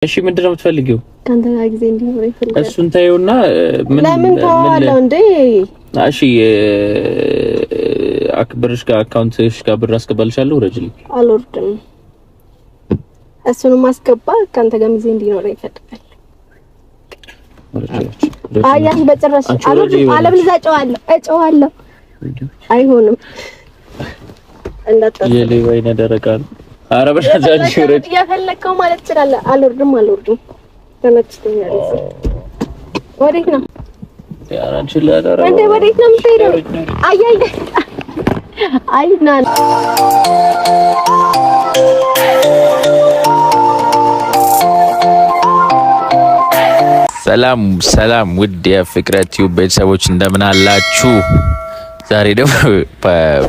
እሺ ምንድን ነው የምትፈልጊው? ከአንተ ጋር ጊዜ እንዲኖረኝ እፈልጋለሁ። እሱን ታየውና ምን ለምን ተዋዋለሁ እንዴ? እሺ አክብርሽ ጋር account ሽ ጋር ብር አስገባልሻለሁ። ውረጅልኝ። አልወርድም። እሱንም አስገባ። ከአንተ ጋር ጊዜ እንዲኖረኝ እፈልጋለሁ። አይ በጭራሽ አልወርድም። አለበለዚያ እጨዋለሁ እጨዋለሁ። አይሆንም። እንዳትጠፋ የሌባ ዓይነ ደረቃ ነው። ኧረ በእናትሽ አንቺ ውረጅ። የፈለከው ማለት ትችላለህ። አልወርድም አልወርድም። ተመችቶኛል። ወዴት ነው እንዴ? ወዴት ነው የምትሄደው? አይ አይ አይ ና ሰላም ሰላም፣ ውድ የፍቅረ ቲዩብ ቤተሰቦች እንደምን አላችሁ? ዛሬ ደግሞ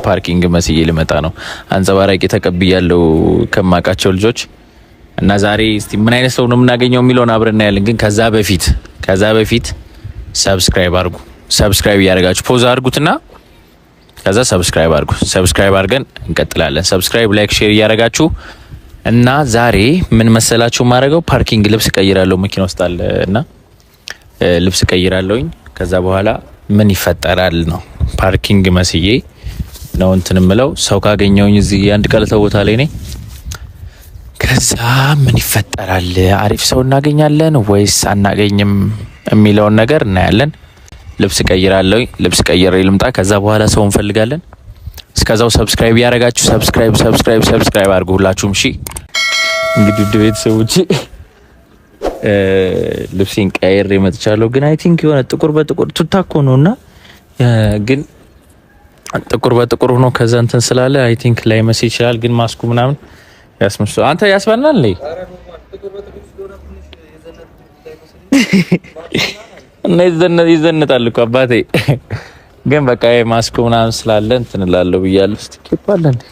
parking መስዬ ልመጣ ነው። አንጸባራቂ ተቀብያለሁ ከማውቃቸው ልጆች እና ዛሬ እስቲ ምን አይነት ሰው ነው የምናገኘው የሚለውን አብረን እናያለን። ግን ከዛ በፊት subscribe አድርጉ። Subscribe እያደረጋችሁ pause አድርጉትና ከዛ subscribe አድርጉ። Subscribe አድርገን እንቀጥላለን። Subscribe፣ like፣ share እያደረጋችሁ እና ዛሬ ምን መሰላችሁ ማድረገው parking ልብስ ቀይራለሁ። መኪና ውስጥ አለ እና ልብስ ቀይራለሁኝ። ከዛ በኋላ ምን ይፈጠራል ነው parking መስዬ ነው እንትን ምለው ሰው ካገኘውኝ እዚህ አንድ ቀለተ ቦታ ላይ ነኝ። ከዛ ምን ይፈጠራል፣ አሪፍ ሰው እናገኛለን ወይስ አናገኝም የሚለውን ነገር እናያለን። ልብስ ቀይራለሁኝ። ልብስ ቀይሬ ልምጣ። ከዛ በኋላ ሰው እንፈልጋለን። እስከዛው subscribe ያደረጋችሁ subscribe subscribe subscribe አድርጉ ሁላችሁም። እሺ እንግዲህ ውድ ቤተሰቦቼ ልብሴን ቀይሬ መጥቻለሁ። ግን I think የሆነ ጥቁር በጥቁር ቱታ እኮ ነው እና ግን ጥቁር በጥቁር ሆኖ ከዛ እንትን ስላለ I think ላይመስል ይችላል። ግን ማስኩ ምናምን ያስመስል አንተ ያስበላል እና ይዘንጣል እኮ አባቴ። ግን በቃ ማስኩ ምናምን ስላለ እንትን እላለሁ ብያለሁ። እስቲ cap አለ እንዴ?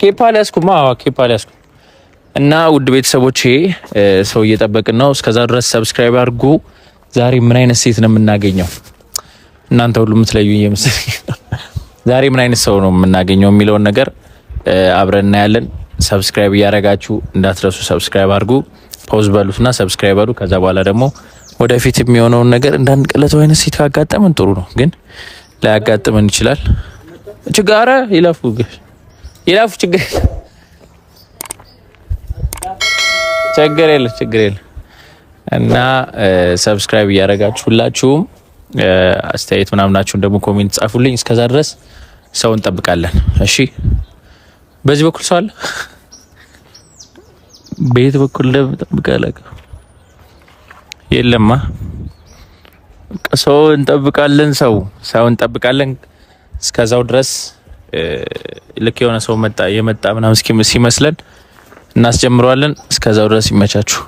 Cap አልያዝኩም። አዎ cap አልያዝኩም። እና ውድ ቤተሰቦቼ ሰው እየጠበቅን ነው። እስከዛ ድረስ subscribe አድርጉ። ዛሬ ምን አይነት ሴት ነው የምናገኘው? እናንተ ሁሉ የምትለዩኝ የመሰለኝ። ዛሬ ምን አይነት ሰው ነው የምናገኘው የሚለውን ነገር አብረን እናያለን። Subscribe እያደረጋችሁ እንዳትረሱ፣ subscribe አድርጉ። Pause በሉትና subscribe በሉ። ከዛ በኋላ ደግሞ ወደፊት የሚሆነውን ነገር እንዳንቀለተው አይነት ሴት ካጋጠመን ጥሩ ነው፣ ግን ላያጋጥመን ይችላል። ችግር ኧረ ይለፉ ይለፉ፣ ችግር ችግር የለም ችግር የለም። እና subscribe እያደረጋችሁ ሁላችሁም አስተያየት ምናምናችሁን ደግሞ comment ጻፉልኝ። እስከዛ ድረስ ሰው እንጠብቃለን። እሺ፣ በዚህ በኩል ሰው አለ። በየት በኩል እንደምጠብቅ አላውቅም። የለማ ሰው እንጠብቃለን። ሰው እንጠብቃለን። እስከዛው ድረስ ልክ የሆነ ሰው መጣ የመጣ ምናምን ሲመስለን እናስጀምረዋለን። እስከዛው ድረስ ይመቻችሁ።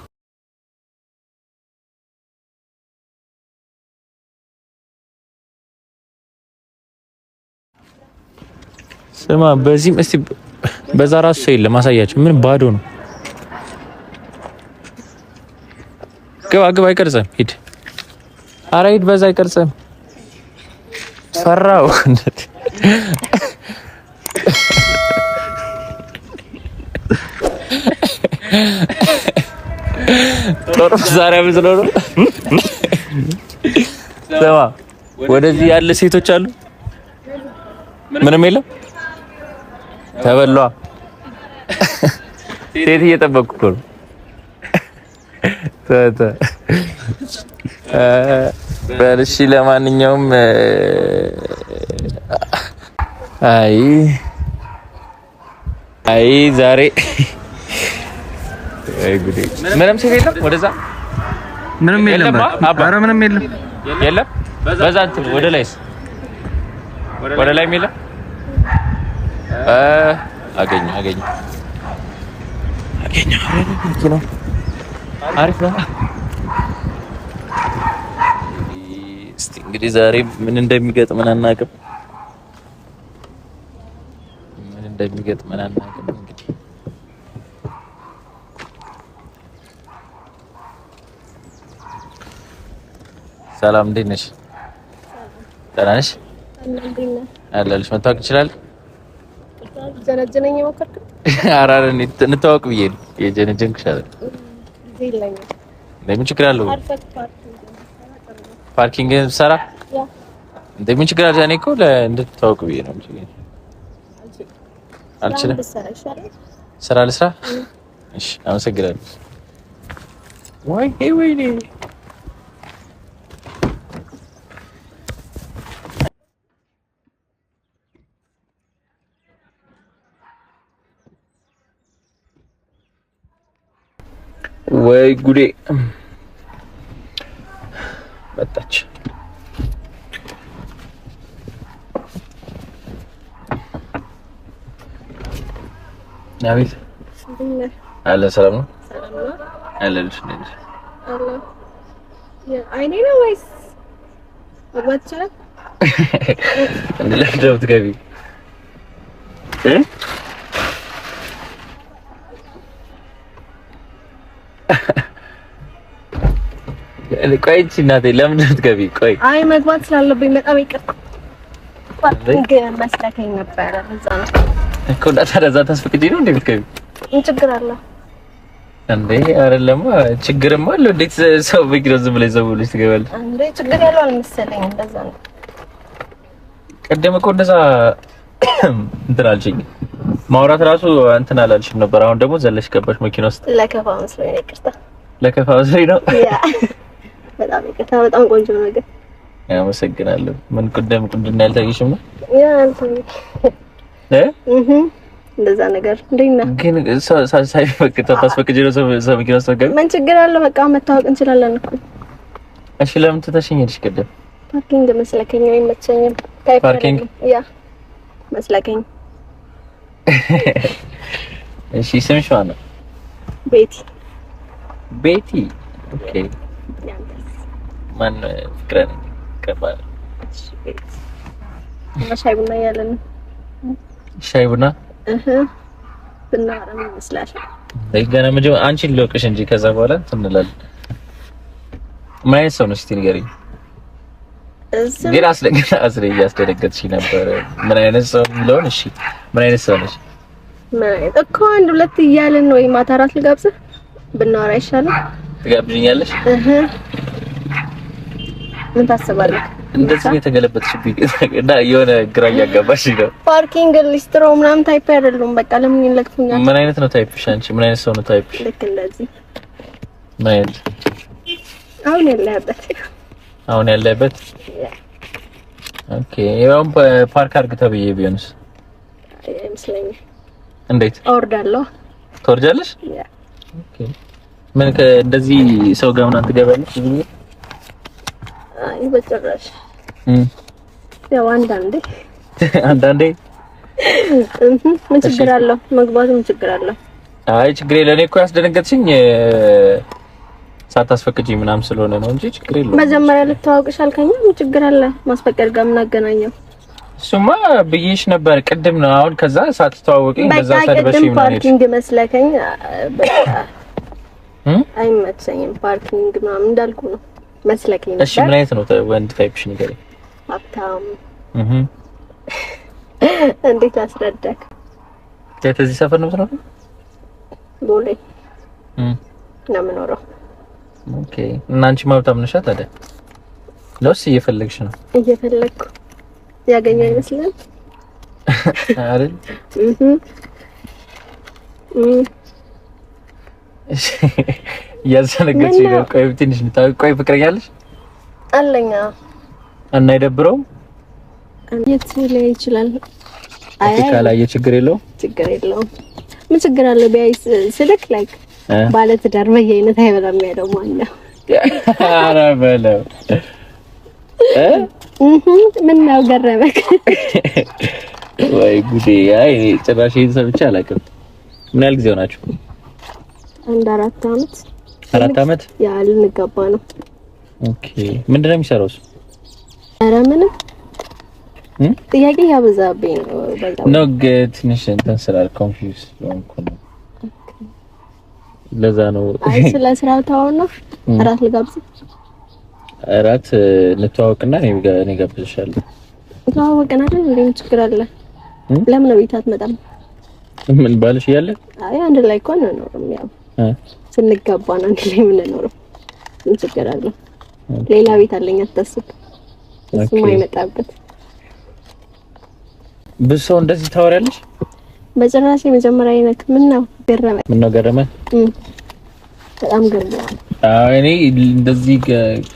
ስማ፣ በዚህም እስቲ በዛ ራሱ ሰው የለም። አሳያቸው። ምን ባዶ ነው። ግባ ግባ፣ አይቀርጽም። ሂድ፣ ኧረ ሂድ፣ በዛ አይቀርጽም። ፈራው። ጦር መሳሪያ መስሎ ነው። ስማ፣ ወደዚህ ያለ ሴቶች አሉ። ምንም የለም። ተበሏ። ሴት እየጠበቅኩ እኮ ነው። በል እሺ። ለማንኛውም አይ አይ ዛሬ አይ ጉዴ! ምንም ሴት የለም። ወደዛ ምንም የለም። ኧረ ምንም የለም። የለም። በዛ እንትን ወደ ላይስ ወደ ላይም የለም። አገኘሁ አገኘሁ አገኘሁ። መኪናው አሪፍ ነው። እስቲ እንግዲህ ዛሬ ምን እንደሚገጥመን አናውቅም። ምን እንደሚገጥመን አናውቅም። እንግዲህ ሰላም፣ እንዴት ነሽ? ደህና ነሽ? አለልሽ። መታወቅ ይችላል? ጀነጀነኝ የሞከርክ ኧረ እንተዋወቅ ብዬ ነው የጀነጀንኩሽ አይደል? ምን ችግር አለው? parking ሰራ እንዴ? ምን ችግር አለ? እኔ እኮ እንድትተዋወቅ ብዬ ነው። አልችልም። ስራ ልስራ። እሺ፣ አመሰግናለሁ። ወይ ወይኔ ወይ ጉዴ መጣች። አቤት አለ። ሰላም ነው አለልሽ? አይኔ ነው ወይስ መግባት ይቻላል? እንደ ለምንድን ነው የምትገቢው? ቆይ እናቴ ለምንድን ነው የምትገቢው? ቆይ አይ መግባት ስላለብኝ በጣም ይቅርታ። parking መስለከኝ ነበረ እዛ ነው እኮ። እና ታዲያ እዛ ታስፈቅጂ ነው እንዴ የምትገቢው? ምን ችግር አለ እንዴ? አይደለማ፣ ችግርማ አለው። እንዴት ሰው መኪና ዝም ብለሽ ዘው ብለሽ ትገቢያለሽ እንዴ? ችግር ያለው አልመሰለኝም። እንደዛ ነው። ቀደም እኮ እንደዛ እንትን አልሽኝ፣ ማውራት ራሱ እንትን አላልሽም ነበር። አሁን ደግሞ ዘለሽ ገባሽ መኪና ውስጥ። ለከፋ መስሎኝ ነው። ይቅርታ። ለከፋ መስሎኝ ነው። yeah በጣም ይቅርታ። በጣም ቆንጆ ነገር። አመሰግናለሁ። ምን ቅደም ቁንድና ያልታየሽም ነው? yeah አልታየሽም እንደዛ ነገር እንዴት ነህ? ግን ሳይፈቅድ ታስፈቅጂ ነው ሰው መኪና ውስጥ ገቢ? ምን ችግር አለው? በቃ መታወቅ እንችላለን እኮ። እሺ ለምን ትተሽኝ ሄድሽ ቅድም? parking መስለከኝ አይመቸኝም። parking yeah መስለከኝ። እሺ ስምሽ ማን ነው? ቤቲ። ቤቲ። okay ማን? ፍቅረ ነኝ። ከባድ። እሺ ቤቲ። እና ሻይ ቡና እያለን ሻይ ቡና ብናወራ ምን ይመስላል? ገና መጀመሪያ አንቺን ልወቅሽ እንጂ ከዛ በኋላ እንትን እንላለን። ምን አይነት ሰው ነሽ እስኪ ንገሪኝ። ግን እያስደነገጥሽኝ ነበር። ምን አይነት ሰው የሚለውን እሺ፣ ምን አይነት ሰው ነሽ? ምን አይነት እኮ አንድ ሁለት እያልን ወይ ማታ እራት ልጋብዝህ ብናወራ አይሻልም? ትጋብዥኛለሽ? ምን ታስባለህ? እንደዚህ የተገለበጥሽብኝ እና የሆነ ግራ እያጋባሽ ነው። parking ሊስትሮ ምናምን type አይደሉም። በቃ ለምን ይለክፉኛል? ምን አይነት ነው type ሽ? አንቺ ምን አይነት ሰው ነው type ሽ? ልክ እንደዚህ። ምን አይነት አሁን ያለህበት? አሁን ያለህበት? okay። ያው ፓርክ አድርግ ተብዬ ቢሆንስ? አይመስለኝም። እንዴት አወርዳለሁ? ትወርጃለሽ? yeah okay። ምን እንደዚህ ሰው ጋር ምናምን ትገቢያለሽ? አይ በጭራሽ። ያው አንዳንዴ አንዳንዴ ምን ችግር አለው? መግባቱ ምን ችግር አለው? አይ ችግር የለ። እኔ እኮ ያስደነገጥሽኝ ሳታስፈቅጂኝ ምናምን ስለሆነ ነው እንጂ ችግር የለውም። መጀመሪያ ልተዋወቅሽ አልከኝ። ምን ችግር አለ? ማስፈቀድ ጋር ምን አገናኘው? እሱማ ብዬሽ ነበር ቅድም ነው። አሁን ከዛ ሳትተዋወቂኝ በዛ ሰድበሽኝ ምናምን parking መስለከኝ። በቃ አይመቸኝም parking ምናምን እንዳልኩ ነው መስለከኝ ነበር። እሺ ምን አይነት ነው ወንድ type ሽ ንገሪኝ። ሀብታም። እንዴት አስረዳክ? እዚህ ሰፈር ነው የምትኖረው? ቦሌ ነው የምኖረው። okay። እና አንቺ ሀብታም ነሽ ታዲያ? ለውስ እየፈለግሽ ነው? እየፈለግኩ ያገኘው አይመስልም አይደል? እሺ እያዘነገችኝ ነው። ቆይ ትንሽ ቆይ፣ ፍቅረኛ አለሽ? አለኝ። እና አይደብረውም? የት ሊያይ ይችላል? አይ ካላየ ችግር የለውም። ችግር የለውም። ምን ችግር አለው ቢያይ? ስልክ like ባለ ትዳር በየአይነት አይበላም ያለው ማን ነው? ኧረ በለው። ምን ነው ገረመክ? ወይ ጉዴ! አይ ጭራሽ ይሄን ሰምቼ አላውቅም። ምን ያህል ጊዜ ሆናችሁ? አንድ 4 አመት። 4 አመት? yeah ልንጋባ ነው። okay። ምንድን ነው የሚሰራው እሱ? ኧረ ምንም ጥያቄ ያበዛብኝ ነው። no ትንሽ እንትን ስላል confuse ስለሆንኩ ነው። ለዛ ነው። አይ ስለ ስራው ተውና እራት ልጋብዝህ። እራት እንተዋወቅና እኔ ጋብዝሻለሁ። ተዋወቅን አይደል እንዴ? ምን ችግር አለ? ለምን ቤት አትመጣም? ምን ባልሽ እያለ? አይ አንድ ላይ እኮ አንኖርም። ያው ስንጋባ ነው አንድ ላይ የምንኖረው። ምን ችግር አለው? ሌላ ቤት አለኝ አታስብ። እሱም አይመጣበት። ብዙ ሰው እንደዚህ ታወሪያለሽ? በጭራሽ የመጀመሪያ አይነት ምን ነው ገረመ? ምን ነው ገረመ? በጣም ገርመዋል። አዎ እኔ እንደዚህ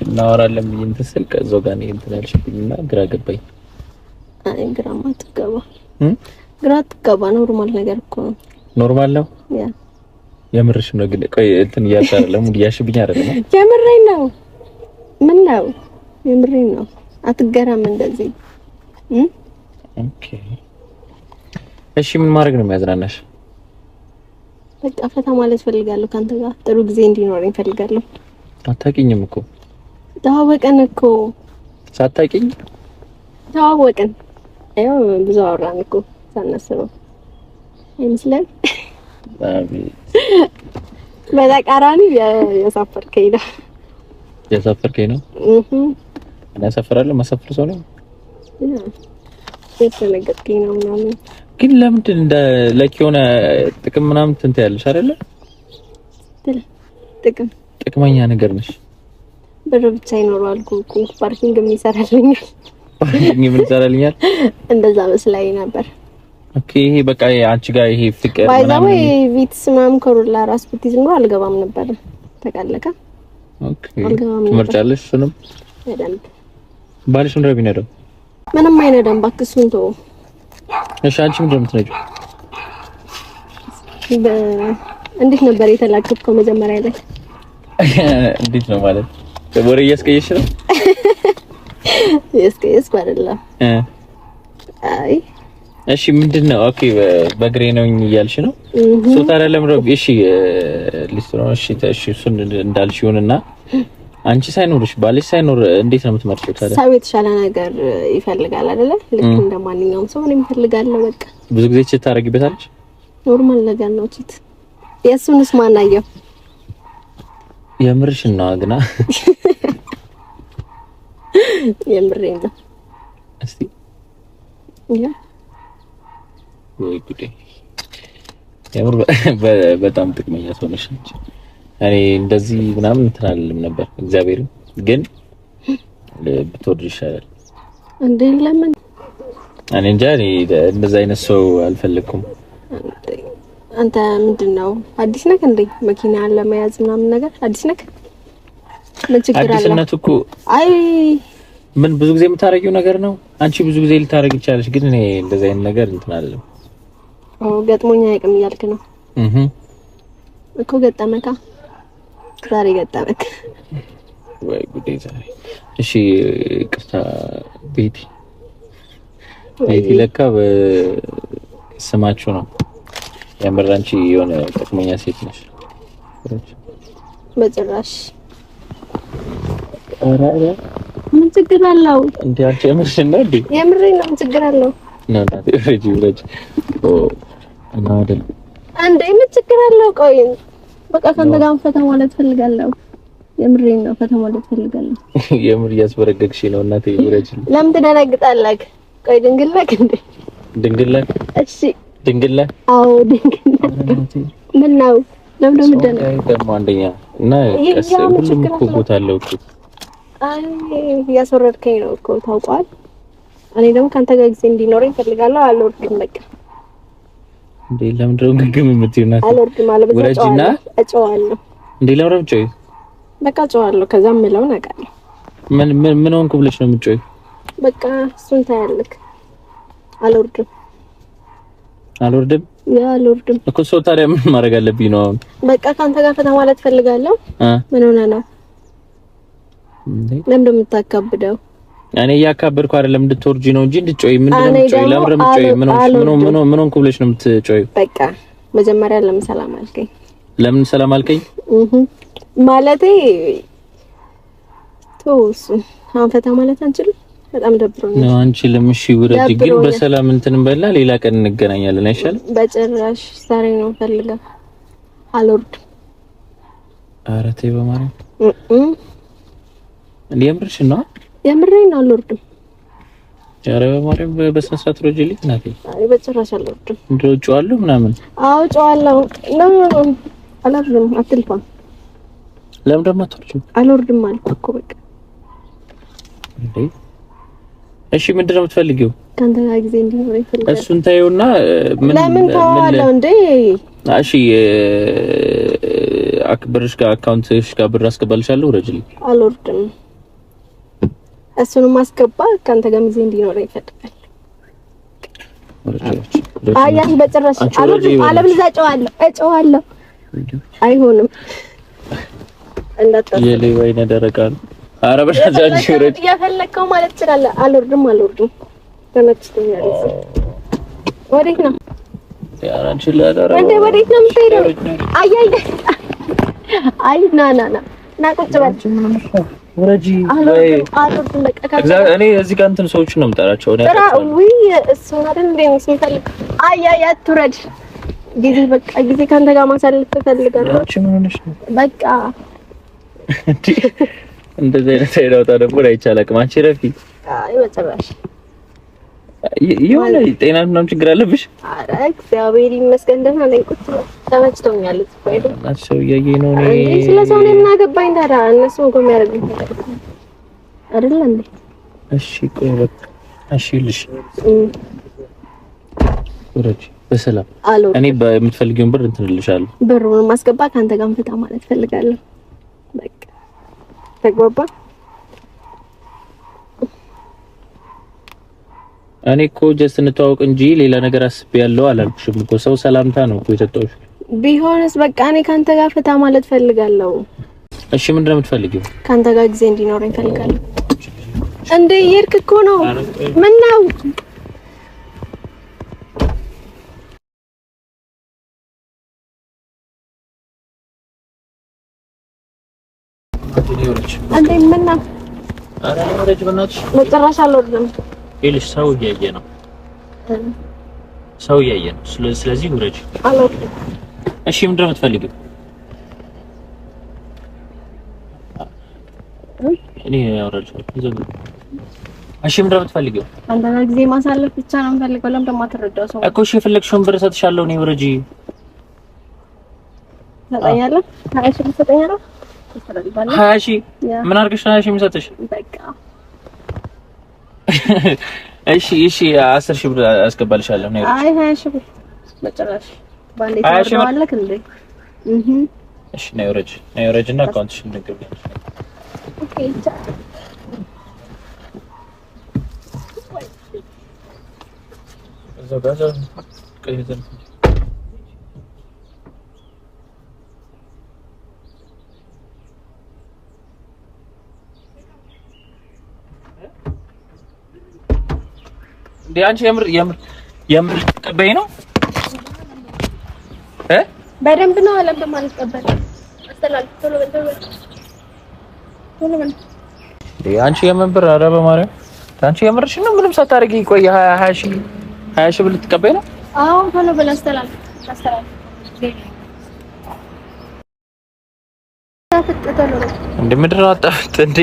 እናወራለን ብዬ እንትን ስል ከዛው ጋር ነው እንትን ያልሽብኝና ግራ ገባኝ። አይ ግራማ አትገባ፣ ግራ አትገባ። normal ነገር እኮ ነው። normal ነው። yeah የምርሽ ነው ግን? ቆይ እንትን እያልሽ አይደለም፣ mood እያልሽብኝ አይደለም? የምሬን ነው። ምን ነው የምሬን ነው። አትገረም እንደዚህ። okay እሺ። ምን ማድረግ ነው የሚያዝናናሽ? በቃ ፈታ ማለት ፈልጋለሁ። ካንተ ጋር ጥሩ ጊዜ እንዲኖረኝ ፈልጋለሁ። አታውቂኝም እኮ። ተዋወቅን እኮ። ሳታውቂኝ ተዋወቅን። ያው ብዙ አወራን እኮ ሳናስበው አይመስልም? በተቃራኒ ያሳፈርከኝ ነው። ያሳፈርከኝ ነው? እኔ አሳፍራለሁ? ማሳፍር ሰው ነው? ያስደነገጥከኝ ነው ምናምን። ግን ለምንድን እንደ like የሆነ ጥቅም ምናምን እንትን ትያለሽ አይደለ? ጥቅም ጥቅመኛ ነገር ነሽ። ብር ብቻ ይኖረዋል እኮ parking ምን ይሰራልኛል? parking ምን ይሰራልኛል? እንደዛ መስላኝ ነበር። okay ይሄ በቃ አንቺ ጋር ይሄ ፍቅር ምናምን by the way ቪትስ ምናምን ኮሮላ ራስ ብትይዝ ኖሮ አልገባም ነበር። ታውቃለህ? okay ትመርጫለሽ? እሱንም በደንብ። ባልሽ ምንድን ነው የሚነዳው? ምንም አይነዳም እባክህ እሱን ተወው። እሺ አንቺ ምንድን ነው የምትነጂው? እንዴት ነበር የተላከብከው መጀመሪያ ላይ? እንዴት ነው ማለት? ወሬ እያስቀየስሽ ነው? እያስቀየስኩ አይደለም። አይ እሺ ምንድን ነው? okay በእግሬ ነው እያልሽ ነው? እሱ ታዲያ ለምን ነው? እሺ ሊስትሮ ነው። እሺ እሺ እሱን እንዳልሽ ይሁንና አንቺ ሳይኖርሽ ባልሽ ሳይኖር እንዴት ነው የምትመርጪው ታዲያ? ሰው የተሻለ ነገር ይፈልጋል አይደለ? ልክ እንደማንኛውም ሰው እኔም እፈልጋለሁ። በቃ ብዙ ጊዜ cheat ታደርጊበታለሽ? normal ነገር ነው cheat። የእሱንስ ማን አየው? የምርሽን ነው ግና? የምሬን ነው። እስቲ yeah ወይ ጉዴ! የምር በጣም ጥቅመኛ ሰው ነሽ። እኔ እንደዚህ ምናምን እንትን አልልም ነበር። እግዚአብሔርም ግን ብትወርድ ይሻላል። እንዴ ለምን? እኔ እንጃ። እኔ እንደዛ አይነት ሰው አልፈለኩም። አንተ ምንድነው አዲስ ነህ እንዴ? መኪና ለመያዝ ምናምን ነገር አዲስ ነህ? ምን ችግር አለ? አዲስነቱ እኮ አይ ምን ብዙ ጊዜ የምታረጊው ነገር ነው። አንቺ ብዙ ጊዜ ልታረጊ ይቻላልሽ፣ ግን እኔ እንደዛ አይነት ነገር እንትን አልልም። ኦ ገጥሞኛ አያውቅም እያልክ ነው? እኮ ገጠመካ። ዛሬ ገጠመክ። ወይ ጉዴ ዛሬ። እሺ ይቅርታ ቤቲ። ቤቲ ለካ በስማችሁ ነው። የምር አንቺ የሆነ ጥቅመኛ ሴት ነሽ። በጭራሽ። ምን ችግር አለው? እንዴ አንቺ የምርሽን ነው እንዴ? የምሬን ነው። ምን ችግር አለው? ነው ረጂ ረጂ ኦ እና አይደል እንዴ ምን ችግር አለው? ቆይ በቃ ካንተ ጋር ፈታ ማለት ፈልጋለሁ። የምሬን ነው። ፈታ ማለት ፈልጋለሁ። የምር እያስበረገግሽ ነው እናቴ። ውረጅ። ለምን ትደነግጣለህ? ቆይ ድንግል ነህ እንዴ? ድንግል ነህ? እሺ ድንግል ነህ? አዎ ድንግል ነህ። ምን ነው ለምን ነው የምትደነግጠው? ደግሞ አንደኛ እና ቀስ ሁሉም እኮ ቦታ አለው እኮ። አይ እያስወረድከኝ ነው እኮ ታውቋል። እኔ ደግሞ ካንተ ጋር ጊዜ እንዲኖረኝ ፈልጋለሁ። አልወርድም በቃ። እንዴ ለምንድን ነው ግግም የምትይው? እናቴ አልወርድም አለበለዚያ እጮሃለሁ። እንዴ ለምንድን ነው የምትጮይው? በቃ እጮሃለሁ። ከዛ የምለውን አውቃለሁ። ምን ምን ምን ሆንኩ ብለሽ ነው የምትጮይው? በቃ እሱን ታያለህ። አልወርድም አልወርድም yeah አልወርድም እኮ ሰው። ታዲያ ምን ማድረግ አለብኝ ነው አሁን? በቃ ካንተ ጋር ፈታ ማለት ፈልጋለሁ። ምን ሆነህ ነው? እንዴ ለምን ነው የምታካብደው? እኔ እያካበድኩ አይደለም፣ እንድትወርጂ ነው እንጂ እንድትጮይ። ምንድን ነው የምትጮይው? ለምን ነው የምትጮይው? ምን ሆንሽ? ምን ሆንኩ ብለሽ ነው የምትጮይው? በቃ መጀመሪያ ለምን ሰላም አልከኝ? ለምን ሰላም አልከኝ? ማለቴ ተው እሱ አሁን ፈታ ማለት አንችልም። በጣም ደብሮኛል። ነው አንችልም። እሺ ውረጂ፣ ግን በሰላም እንትን በላ ሌላ ቀን እንገናኛለን አይሻልም? በጭራሽ ዛሬ ነው ፈልገው። አልወርድም። ኧረ ተይ በማርያም። እንዴ የምርሽን ነው? የምሬን ነው። አልወርድም። ኧረ በማርያም በስነ ስርዓት ውረጂልኝ እናቴ። አይ በጭራሽ አልወርድም። እንደው ጨዋለሁ ምናምን። አዎ ጨዋለሁ። No አልወርድም፣ አትልፋ። ለምን ደግሞ አትወርጂም? አልወርድም አልኩህ እኮ በቃ። እንዴ እሺ፣ ምንድን ነው የምትፈልጊው? ከአንተ ጋር ጊዜ እንዲኖረኝ እፈልጋለሁ። እሱን ታየውና ምን ለምን ተዋዋለሁ እንዴ? እሺ አክብርሽ ጋር account ሽ ጋር ብር አስገባልሻለሁ። ውረጂልኝ። አልወርድም። እሱንም አስገባ። ከአንተ ጋር ጊዜ እንዲኖረኝ እፈልጋለሁ። አይ አይ በጭራሽ አልወርድም። አለበለዚያ እጨዋለሁ፣ እጨዋለሁ። አይሆንም። እንዳታስብ። የሌባ ዓይነ ደረቃ ነው። ኧረ በእናትሽ አንቺ ውረጂ። የፈለከው ማለት ትችላለህ። አልወርድም፣ አልወርድም። ተመችቶኛል። ወዴት ነው እንዴ? ወዴት ነው የምትሄደው? አይ አይ አይ ና ና ና ና ቁጭ በል። ውረጂ። አልወርድም። በቃ እኔ እዚህ ጋር እንትን ሰዎችን ነው የምጠራቸው። እኔ ጥራ። ውይ እሱን አይደል እንዴ ነው የምፈልግ። አይ አይ አትውረድ። ጊዜ በቃ ጊዜ ከአንተ ጋር ማሳለፍ እፈልጋለሁ። አንቺ ምን ሆነሽ ነው? በቃ እንዴ እንደዚህ አይነት አይናውጣ ደግሞ አይቼ አላውቅም። አንቺ ረፊ። አይ በጭራሽ የሆነ ጤና ምናምን ችግር አለብሽ? ኧረ እግዚአብሔር ይመስገን ደህና ነኝ። ቁጭ በል። ተመችቶኛል። ሰው እያየኝ ነው። እኔ ስለ ሰው እኔ ምን አገባኝ ታዲያ? እነሱም እኮ የሚያደርጉት ነገር አይደለ እንዴ? እሺ ቆይ በቃ እሺ ልሽ ውረጂ በሰላም። እኔ በምትፈልጊውን ብር እንትን እልሻለሁ። ብሩን ማስገባ ከአንተ ጋር ፈታ ማለት እፈልጋለሁ። በቃ ተግባባ። እኔ እኮ just እንተዋወቅ እንጂ ሌላ ነገር አስቤያለሁ አላልኩሽም እኮ። ሰው ሰላምታ ነው እኮ የሰጠሁሽ። ቢሆንስ በቃ እኔ ካንተ ጋር ፈታ ማለት ፈልጋለሁ። እሺ ምንድን ነው የምትፈልጊው? ካንተ ጋር ጊዜ እንዲኖረኝ ፈልጋለሁ። እንዴ የሄድክ እኮ ነው። ምን ነው? እንዴ ምን ነው? ኧረ ውረጅ በእናትሽ። በጭራሽ አልወርድም። ይኸውልሽ ሰው እያየ ነው፣ ሰው እያየ ነው። ስለዚህ ውረጅ። አልወርድም። እሺ ምንድን ነው የምትፈልጊው? እኔ አወራልሻለሁ። እሺ ምንድን ነው የምትፈልጊው? አንተ ጋር ጊዜ ማሳለፍ ብቻ ነው የምፈልገው። ለምን ደግሞ አትረዳው ሰው እኮ። እሺ የፈለግሽውን ብር እሰጥሻለሁ። እኔ ውረጂ። ትሰጠኛለህ? 20 ሺህ ትሰጠኛለህ? 20 ሺህ ምን አድርገሽ ነው 20 ሺህ የምሰጥሽ? በቃ እሺ እሺ 10 ሺህ ብር አስገባልሻለሁ። ነው አይ 20 ሺህ ብር በጭራሽ። ባንዴ ታወርደዋለህ እንዴ? እሺ ነይ ውረጅ፣ ነይ ውረጅ እና account ሽን ንገሪኝ። Okay እዛው ጋር ቆይ እንዴ አንቺ የምር የምር የምር ተቀበይ ነው እ በደንብ ነው አለም በማልቀበል አስተላልፍ። ቶሎ በል ቶሎ በል ቶሎ በል። እንዴ አንቺ የምን ብር? ኧረ በማርያም አንቺ የምርሽ ነው? ምንም ሳታደርጊ ቆይ 20 ሺህ 20 ሺህ ብር ልትቀበይ ነው? አዎ ቶሎ በል አስተላልፍ አስተላልፍ። እንዴ ምንድን ነው አጣፍጥ? እንዴ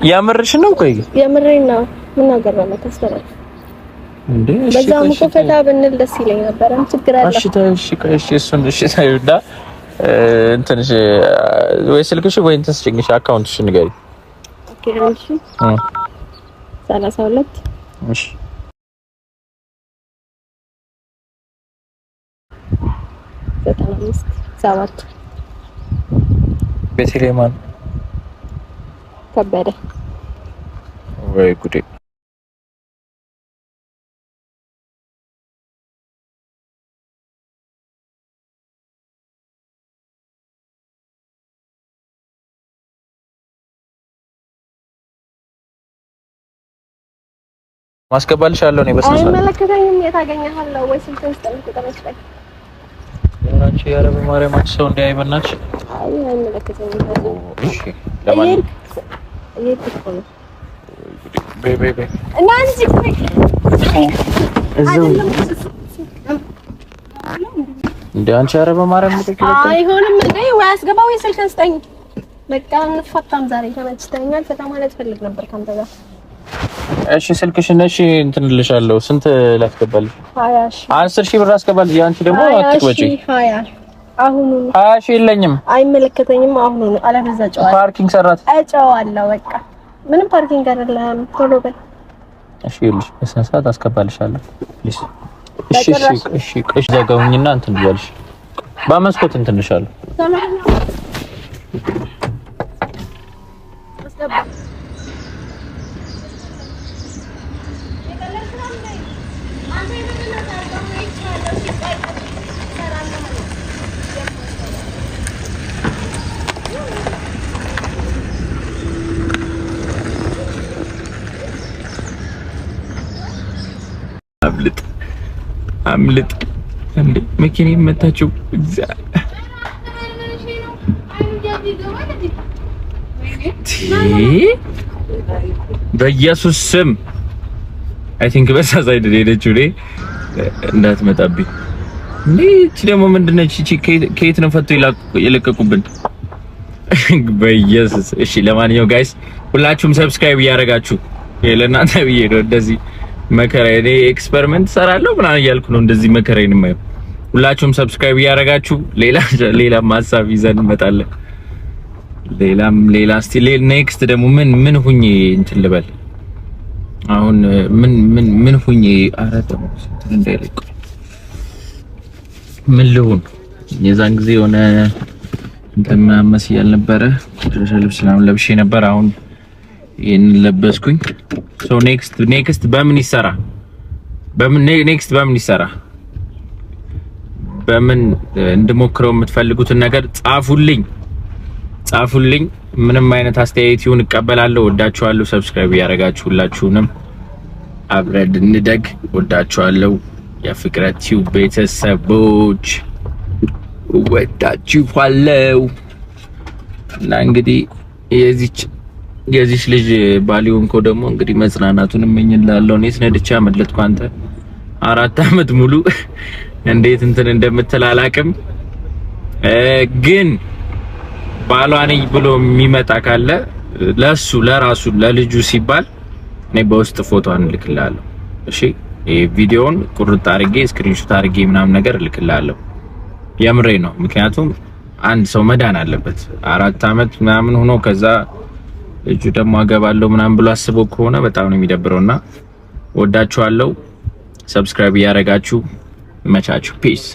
የምርሽ ነው? ቆይ የምሬን ነው። ምን አገባህ? አስተላልፍ እንዴ እሺ፣ በዛም እኮ ፈታ ብንል ደስ ይለኝ ነበር። ችግር አለ? እሺ ተይ፣ እሺ ቆይ፣ እሺ እሱን እሺ ተይውና እንትን እሺ፣ ወይ ስልክሽ ወይ እንትን ስጭኝ፣ እሺ account ሽን ንገሪኝ። Okay እሺ 32 እሺ 95 7 ቤተልሔም ከበደ። ወይ ጉዴ! ማስገባልሻለሁ እኔ በስነ ስርዓት። አይመለከተኝም። የት አገኘሃለሁ? ወይ ስልክህን ስጠኝ፣ ቁጥር ስጠኝ። አንቺ ኧረ በማርያም አንቺ ሰው እንዲያይ በእናትሽ። አይ አይመለከተኝም። እሺ ለማንኛውም እየሄድክ እኮ ነው። በይ በይ በይ እና አንቺ ቆይ እዛው እንደ አንቺ ኧረ በማርያም አይሆንም እንዴ! ወይ አስገባ ወይ ስልክህን ስጠኝ። በቃ እንፋታም ዛሬ ተመችተኛል። ፈታ ማለት ፈልግ ነበር ካንተ ጋር። እሺ ስልክሽን እሺ እንትን እልሻለሁ። ስንት ላስገባልሽ? 20,000። 10,000 ብር አስገባልሽ። ያንቺ ደግሞ አትወጪ። 20 አሁኑ 20,000 የለኝም። አይመለከተኝም። አሁኑ ነው። አለበለዚያ እጨዋለሁ። Parking ሰራት እጨዋለሁ። በቃ ምንም parking አይደለም። ቶሎ በል እሺ። ይኸውልሽ በስነ ስርዓት አስገባልሻለሁ። Please። እሺ እሺ እሺ እሺ ዘጋሁኝና እንትን ብያለሽ። በመስኮት እንትን እልሻለሁ። አምልጥ አምልጥ! እንዴ መኪና የመታችው በኢየሱስ ስም። I think በዛ side ሄደችው። እኔ እንዳትመጣብኝ። እንዴ እቺ ደግሞ ምንድነች? እቺ ከየት ነው ፈቶ የለቀቁብን? በኢየሱስ። እሺ ለማንኛውም guys ሁላችሁም subscribe እያደረጋችሁ፣ ለእናንተ ብዬ ነው እንደዚህ መከራ፣ እኔ experiment ሰራለሁ ምናምን እያልኩ ነው እንደዚህ መከራዬን የማየው። ሁላችሁም subscribe እያደረጋችሁ ሌላ ሌላም ሀሳብ ይዘን እንመጣለን። ሌላም ሌላ እስቲ next ደግሞ ምን ምን ሁኜ እንትን ልበል አሁን ምን ምን ምን ሁኜ፣ ኧረ ደግሞ እንትን እንዳይለቅ ምን ልሁን? የዛን ጊዜ የሆነ እንትን ምናምን መስያል ነበረ፣ ቆሻሻ ልብስ ምናምን ለብሼ ነበር። አሁን ይሄንን ለበስኩኝ። So next በምን ይሰራ? በምን next በምን ይሰራ? በምን እንድሞክረው የምትፈልጉትን ነገር ጻፉልኝ፣ ጻፉልኝ። ምንም አይነት አስተያየት ይሁን እቀበላለሁ። ወዳችኋለሁ። Subscribe እያደረጋችሁ ሁላችሁንም አብረን እንደግ። ወዳችኋለሁ። የፍቅረ ቲዩብ ቤተሰቦች ወዳችኋለሁ። እና እንግዲህ የዚች ልጅ ባሊሆንኮ ደግሞ እንግዲህ መጽናናቱን እመኝልሃለሁ። እኔስ ነድቼ አመለጥኩ። አንተ 4 አመት ሙሉ እንዴት እንትን እንደምትል አላውቅም። ግን ባሏ ነኝ ብሎ የሚመጣ ካለ ለሱ ለራሱ ለልጁ ሲባል እኔ በውስጥ ፎቶዋን እልክልሃለሁ። እሺ ይሄ ቪዲዮውን ቁርጥ አድርጌ screenshot አድርጌ ምናምን ነገር እልክልሃለሁ። የምሬ ነው። ምክንያቱም አንድ ሰው መዳን አለበት። 4 አመት ምናምን ሆኖ ከዛ ልጁ ደግሞ አገባለሁ ምናምን ብሎ አስቦ ከሆነ በጣም ነው የሚደብረውና ወዳችኋለሁ። Subscribe እያደረጋችሁ መቻችሁ። Peace።